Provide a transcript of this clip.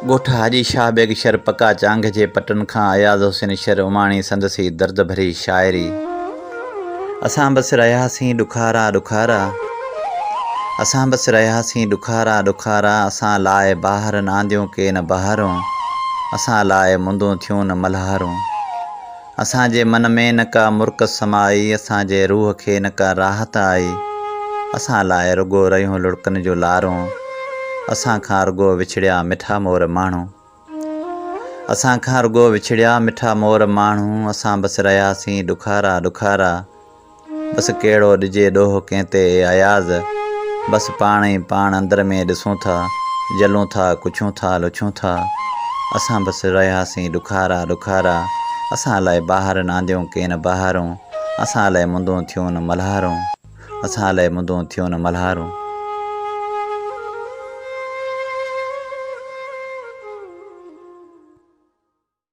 ڳوٺ حاجي شاهه بيگ شھر پڪا چانگ جي پٽن کان اياز حسين شھر اماڻي سندس هي درد ڀري شاعري. اسان بس رهياسين ڏکارا ڏکارا. اسان بس رهياسين ڏکارا ڏکارا اسان لاء باهرن آنديون ڪي نه بهارون اسان لاء مندون ٿيون نه ملهارون. اسان جي من ۾ نه ڪا مرڪ سمائي، اسان جي روح کي نه ڪا راحت آئي. اسان لاء رڳو رهيون لڙڪن جون لارون، اسان کان رڳو وڇڙيا مٺا مور ماڻهو. اسان کان رڳو وڇڙيا مٺا مور ماڻهو، اسان بس رهياسين ڏکارا ڏکارا. بس ڪهڙو ڏجي ڏوهه ڪنهن تي اي اياز، بس پاڻ ئي پاڻ اندر ۾ ڏسون ٿا، جلون ٿا، ڪڇون ٿا، لڇون ٿا. اسان بس رهياسين ڏکارا ڏکارا، اسان لاء بهارن آنديون ڪين بهارون، اسان لاء مندون ٿيون نه ملهارون، اسان لاء مندون ٿيون نه ملهارون.